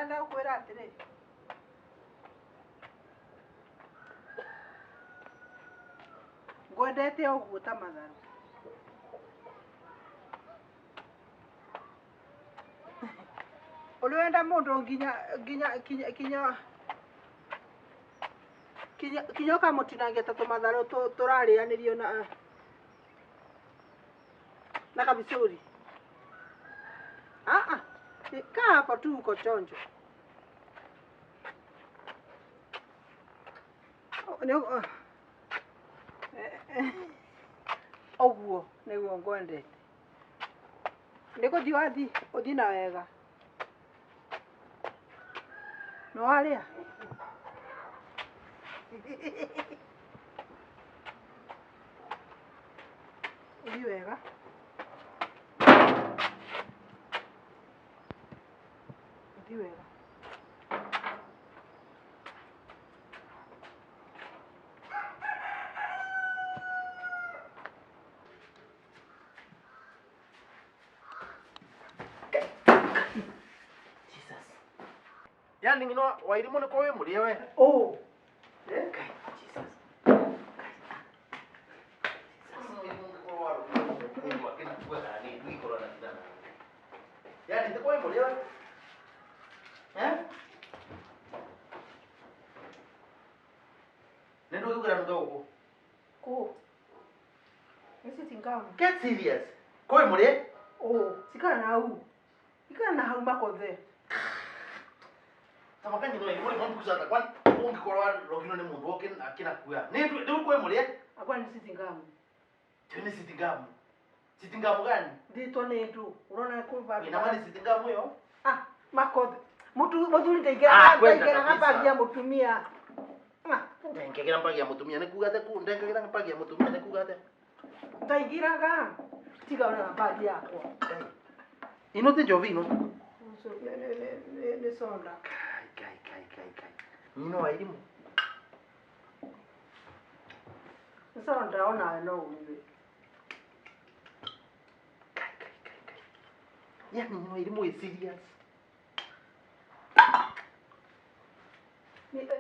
Ndĩrenda gũkwĩra atĩrĩ. Ngwendete ũguo ta matharũ. Ũrĩ wenda mũndũ nginya nginya nginya nginya nginya nginya ũkamũtinangia ta tũmatharũ tũrarĩanĩrio na kabicũri. Ah ah, kaa hapo tu uko chonjo. Ũguo nĩguo ngwendete. Nĩ gũthiĩ wathiĩ, ũthiĩ na wega. Nĩ warĩa? Ũthiĩ wega. Ũthiĩ wega. Jesus. Yani ngino wairimu nĩ kwa wĩ mũrĩe we. Oh. Ngai, Jesus. Yani nĩ kwa wĩ mũrĩe we. Eh? Nĩ ndũgĩkĩra nutha gũkũ. Kũ? Nĩ sitting gown. Get serious. Kwa wĩ mũrĩe? Oh, cikara na hau. Ikara na hau makothe. Tamaka nyino wairimu nĩ mwambukucata kwani ũngĩkorwo warogirwo nĩ mũndũ akĩnakua. Nĩ rĩu kwa wĩ mũrĩe? Akwa nĩ sitting gown. Tio nĩ sitting gown. Sitting gown gani? Ndĩtwo nĩ ndũ. Ũrona kũ vandũ. Ina maana sitting gown ĩyo? Ah, makothe. Mũtu mũthuri Ah, ndaingĩraga kwenda ndaingĩraga kabisa. bagi ya mũtumia. Ah, Ndengegera mbagi ya mũtumia nĩ kuga atĩa ku ndengegera mbagi ya mũtumia nĩ kuga atĩa? Ndaingĩraga. Tiga ona bagi yakwa. Ino ti njovi ino. Nĩ soda. Kai kai kai kai kai. Nyina wa irimu. Nĩ soda onawe no ũnyue. Kai kai kai kai. Yani nyina wa irimu is serious.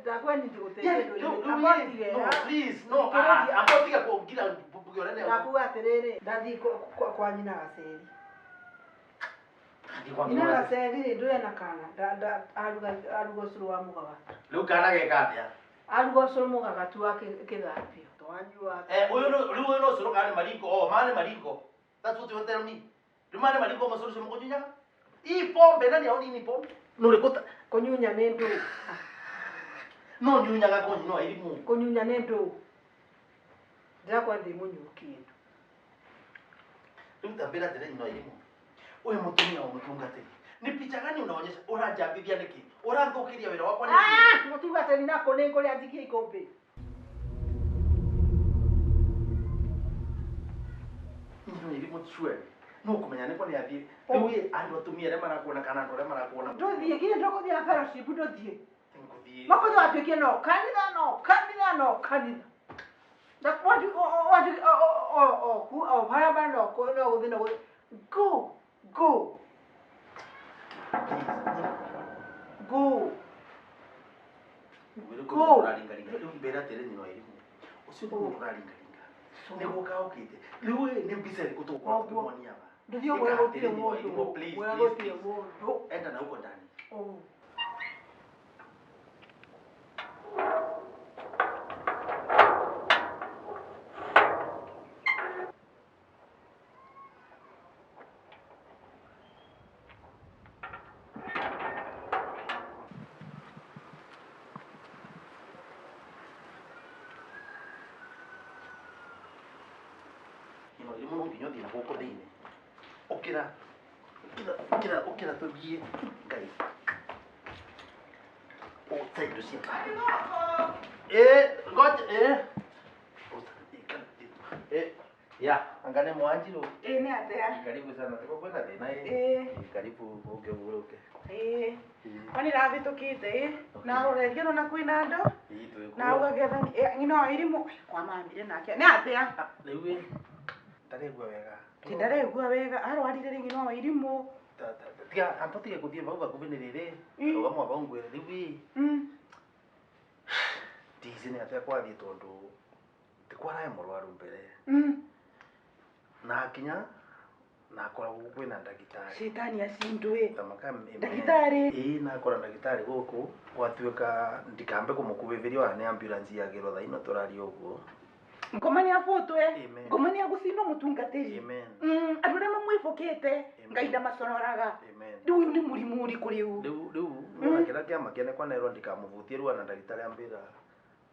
Ndakwendi Yani gũteithia no, ndũ. no, Ambotige. no, please no. Ah, ambotiga kũngira mbugi ũrĩa nĩ. Ndakuga atĩrĩrĩ, ndathiĩ kwa nyina gaceri. Kwa Nyina nyina. gaceri rĩ, ndũrĩ na kana. Aruga aruga ũcũrũ wa mũgagatu. Rĩu kana geka atĩa? Aruga ũcũrũ mũgagatu wa kĩthambio. Twanyua. Eh, ũyũ no rĩu ũyũ no ũcũrũ kana nĩ maringo? Oh, mane maringo. That's what you want to tell me. Rĩu mane maringo macũrũ ũcio mũkũnyunyaga? Hii pombe nani au nini pombe? Nũrĩkũ ta Kũnyunya nĩ ndũ. no nyunyaga kwa nyina wa irimu. Kũnyunya nĩ ndũ. Ndĩrakwa ndĩ mũnyuu kĩndũ. Rĩu tambĩra atĩrĩ nyina wa irimu. Ũyũ mũtumia wa mũtungatĩri. Nĩ picha gani unaonyesha? Ũranjambithia nĩkĩ? Ũranthũkĩria wĩra wakwa nĩkĩ? Ah, mũtungatĩri nako nĩ ngũrĩa njikie ikũmbĩ. Nyina wa irimu surely. No kũmenya nĩkwa nĩ athiĩ. Rĩu ĩ, andũ atumia arĩa marakuona kana andũ arĩa marakuona. Ndũthiĩ nginya ndũkũthiĩ fellowship ndũthiĩ. Ngũthiĩ. Makothi watuĩkie no kanitha no kanitha no kanitha. O barabara no no gũthiĩ no gũthiĩ. Go go Please, nyina. go. Rĩu Go. ũraringaringa. Rĩu mbĩra atĩrĩ nyina wa irimu. Ũcio nĩ mũndũ ũraringaringa. Nĩ gũka okĩte. Rĩu ĩ, nĩ mbica ĩrĩkũ tũgũkorwo Koguo. tũkĩmuonia aba? Ndũthiĩ ũguo Ĩka gũtirĩ atĩrĩ nyina wa mũndũ. irimu, please, Mwega please, gũtirĩ please. mũndũ. Enda na huko ndani. Oh. Nyina wa irimu no nginya ũthiĩ na gũkũ thĩinĩ. Ũkĩra. Ũkĩra, ũkĩra, ũkĩra tũthiĩ. Ngai. Ũte indo cia. Eh, ngoja eh. Eh, ya, anga nĩ mwanjiru. Ĩĩ nĩ atĩa? Karibu sana. Tuko kwĩna thĩna ĩ. Ĩĩ. Karibu ũke ũhurũke. Ĩĩ. Kwani ravĩtũkĩte ĩ na roreria nona kwĩna andũ Ĩĩ twĩ na kuo. ũgagetha nyina wa irimũ kwa mambire nake nĩ atĩa? Ah, Rĩu ĩ ndarĩgua wega. Ti ndaregua wega arwarire rĩ nyina wa irimũ. Tiga ambo tige kuthie vau vakuvi ni riri. Mm. Ruga mwaka ungwire riu ii. Mm. Ndici ni atia kwathie tondu tikwarae murwaru mbere. Mm. Na akinya na akora guku kwina ndagitari. Shetani acindwe. Thamaka Ndagĩtarĩ? Ĩĩ nakora ndagĩtarĩ gũkũ gwatuĩka ndikambe kũmũkuhĩrĩria ona nĩ ambulance yagĩrwo thaa ino tũraria ũguo. Ngoma nĩ abũtwe. Amen. Ngoma nĩ agũcindwo mũtungatĩri. Amen. Mm, andũ arĩa mamwĩbũkĩte Amen. Ngai ndamaconoraga. Amen. Rĩu ũyũ nĩ mũrimũ ũrĩkũ rĩu? Rĩu rĩu nĩwona kĩrĩa kĩamakia nĩ kwanerwo ndikamũbutie rĩu ona ndagĩtarĩ ambĩra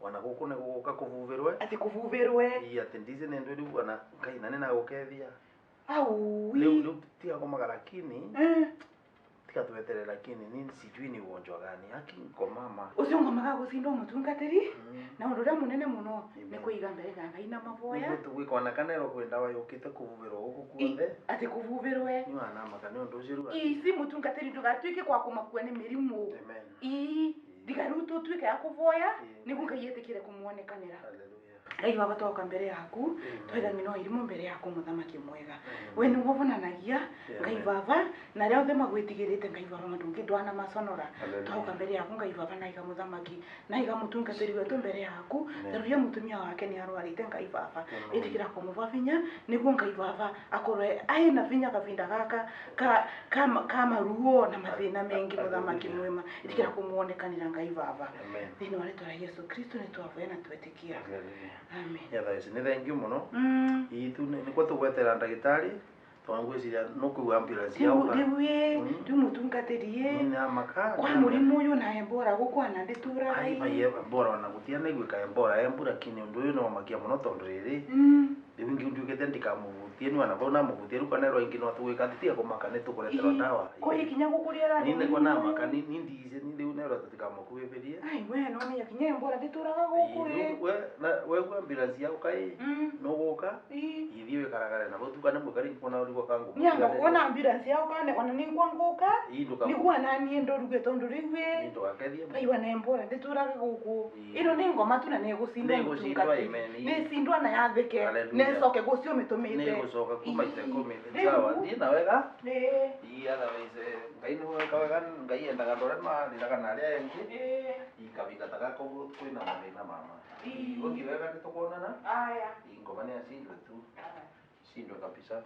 ona gũkũ nĩ gũgũka kũbubĩrwe. Atĩ kũbubĩrwe. Ii atĩ ndici nĩ ndwĩ rĩu ona Ngai na nĩnagũkethia. Au. Rĩu rĩu tiga kũmaga lakini Mm. tiga tweterere lakini ni sijui ni ugonjwa gani haki ngoma Ũcio ngomaga gũcindwo mũtungatĩri. Mm. Na ũndũ ũrĩa mũnene mũno Amen. nĩ kũiga mbere ya Ngai na maboya. Nĩguo tũgwĩka ona kanerwo kwĩ ndawa yũkĩte kũbubĩrwo gũkũ guothe. Atĩ kũbubĩrwe. Nĩ wanamaka nĩ ũndũ ũcio rĩu. Ici mũtungatĩri ndũgatuĩke kwa kũmakua nĩ mĩrimũ. Amen. Ii ndiga rĩu tũtuĩke a kũvoya Amen. nĩguo Ngai etĩkĩre kũmuonekanĩra. Hallelujah. Ngai wakwa twoka mbere yaku Amen. twaiga ng'ino irimũ mbere yaku mũthamaki mwega. Amen. We nĩguo ũbonanagia Ngai Amen. baba na arĩa othe magwĩtigĩrĩte Ngai baba ndũngĩ ndwana maconora. Hallelujah. Twoka mbere yaku Ngai baba na iga mũthamaki na iga mũtungatĩri wetũ mbere yaku. Amen. Taruria mũtumia wake nĩ arwarĩte Ngai baba. Amen. Ĩtĩkĩra kũmũva vinya nĩguo Ngai baba akorwe aĩna vinya kavinda gaka ka ka ka maruo na mathĩna mengi mũthamaki Hallelujah. mwema. Ĩtĩkĩra kũmuonekanĩra Ngai baba. Amen. Thĩinĩ wa rĩtwa rĩa Yesu Kristo nĩ twavoya na twetĩkia. Hallelujah. Amen. Yeah, thaa ici nĩ thengiũ mũno. Mm. Ii tu nĩkuo tũgwetera ndagĩtarĩ tondũ ngwĩciria nũkũigua ambulance Rĩu yauka. rĩu ĩ Mm. rĩu mũtungatĩri ĩ Nĩamaka. kwa mũrimũ ũyũ na embora gũkũ ana ndĩtũraga Ai ĩ. bai embora ona gũtianaiguĩka embora embu lakini ũndũ ũyũ nĩwamakia mũno tondũ rĩrĩ Mm. rĩu ingĩ nduĩkĩte ndikamũbutie nĩ ona vau namũbutie rĩu kanerwo ingĩ no tũgwĩka atĩ tiga kũmaka nĩ tũkũreterwo Ii, ndawa. Kwa ikinya gũkũrĩa Ni nĩguo namaka ni ni ndice ni rĩu nerwo tũtikamũkuhĩrĩrie. Ai we no menya kinya embora ndĩtũraga gũkũ ĩ. We na wegua ambulance yauka ĩ Mm. nũgũka Ii. ithiĩ wĩkaragare nabo tukane mwĩkari kuona ũrigwo kangu. Nyanga kuona ambulance yao kane ona nĩngwa ngũka Ii nduka. nĩguo naniĩ ndũruge tondũ rĩu Ii ĩ ndũgakethie. Ngai na embora ndĩtũraga gũkũ. Ii. Ĩno nĩ ngoma tu na nĩgũcindwo Nĩĩgũcindwo, mũtungatĩri. amen. Nĩcindwa na yathĩke. Hallelujah. Nĩcoke gũcio mĩtũmĩte. Nĩgũcoka kuma Ii. itekũmi. Rĩu- Sawa, thiĩ na wega. Ĩĩ. Ii otherwise Ngai nĩwe wĩkaga wega Ngai endaga andũ arĩa marĩraga na arĩa angĩ. Ĩĩ. Ii kavinda ta gaka ũguo kwĩna mathĩna mama. Ii. Ũthiĩ wega nĩtũkuonana. Aya. Ii ngoma nĩ acindwe tu. Cindwe kabisa.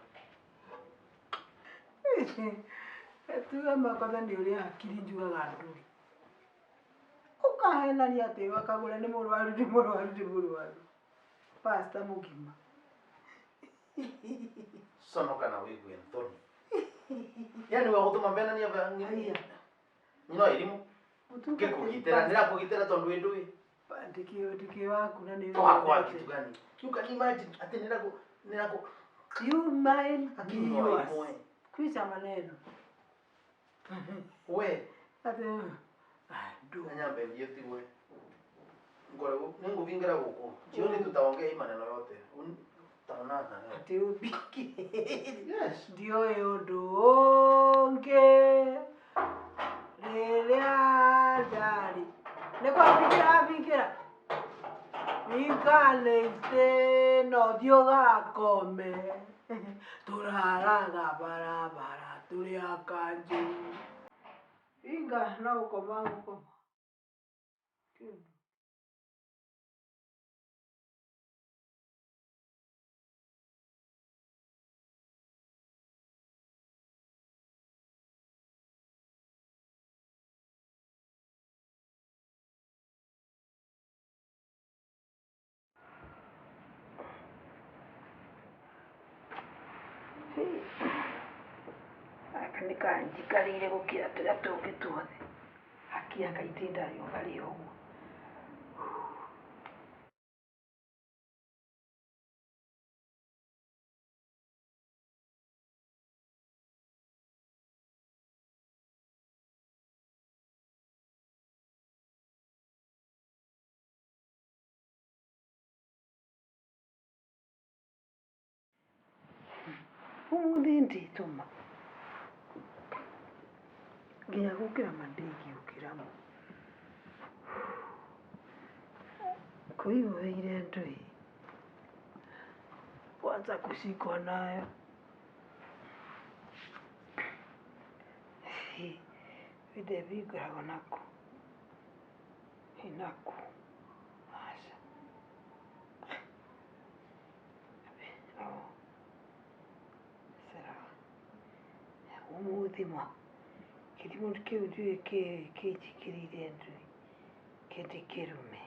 Tuge makosa nĩ ũrĩa hakiri njugaga ndũrĩ. Ũkahenania atĩ wakagũra nĩ mũrwaru nĩ mũrwaru nĩ mũrwaru. Pastor mũgima. Sonoka na wĩigue nthoni. Yani wa gũtũma mbenania Haiya. nyino irimu ngĩkũgitĩra ndĩrakũgitĩra tondũ wĩ ndũĩ. Ndĩkĩ waku na nĩ Twakwa kitu gani? You can imagine atĩ nĩrakũ nĩrakũ You mind me akili no yours. imwe. Kwisha maneno. We Atĩ ah, ndũ. nyambe thiĩ tigwe. Ngore nĩngũbingĩra gũkũ. Jioni tutaongea hii maneno yote. Tutaonana. Atĩ ũmbingĩre. Yes. Ndiũĩ ũndũ ũngĩ rĩrĩa ndarĩ nĩ kwambingĩra ambingĩra wikanĩte no thiĩ ũgakome tũraraga barabara tũrĩ akanjũ inga no gũkoma gũkoma. Gaka nĩ kanjikarĩire gũkĩra tũrĩa tũngĩ tuothe. Haki ya Ngai ndindarĩũga rĩ ũguo. Ũmũthĩ ndĩtũma nginya gũkĩra ma ndingĩũkĩra ma. Kũihũrĩire ndũĩ kwanza kushikwa nayo. Ibinda ĩhingũragwo nakũ? Ĩ nakũ? Aca. Ũmũthĩ ma kĩrimũ kĩu ndiũĩ kĩĩ kĩnjĩkĩrĩire ndũĩ kĩndĩ kĩrume.